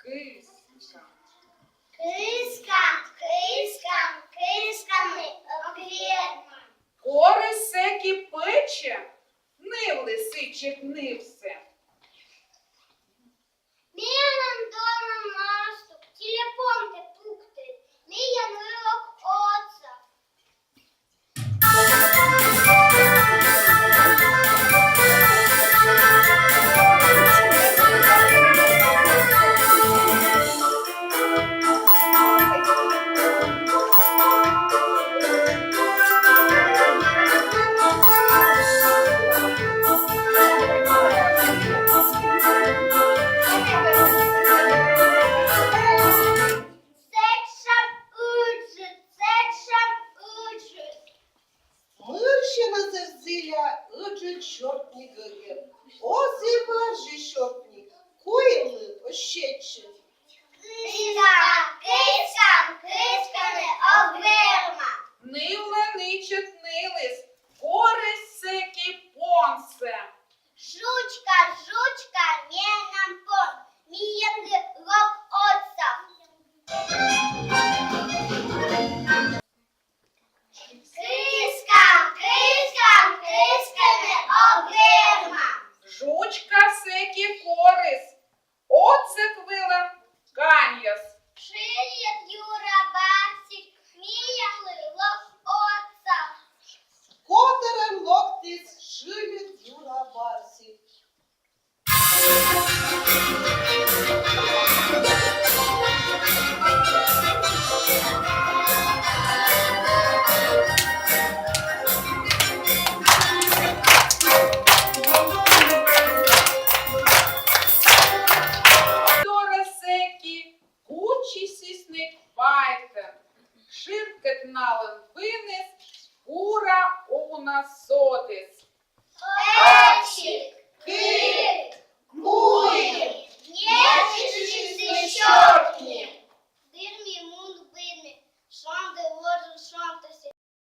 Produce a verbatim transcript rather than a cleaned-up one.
Кыскам. Кыскам, кыскам, кыскам ог верма. Корис сэки пӧчӧ, нывліс ичӧт нывсӧ. Менам домӧ мастук, телепонтӧ пуктӧй, миянлы лок отсав. Сэтшӧм ыджыд, сэтшӧм ыджыд. Мырсьӧны зэв зіля ыджыд сёрнигӧгӧн. Оз и вӧрзьы сёрни, куимлы оз сетчы. Кыскам, кыскам, кыскам ог верма. Нывлӧн ичӧт нылыс корис сэки понсӧ. Жучка, жучка, менам пон, миянлы лок отсав. Кыскам, кыскам, кыскам ог верма. Жучка сэки корис, отсӧг вылӧ каньяс. Шыльыд юра барсик, миянлы лок отсав. Котӧрӧн локтіс шыльыд юра барсик. Дорӧ сэки кучисисны вайтӧн. Шыркӧт налӧн выныс, бура уна содіс.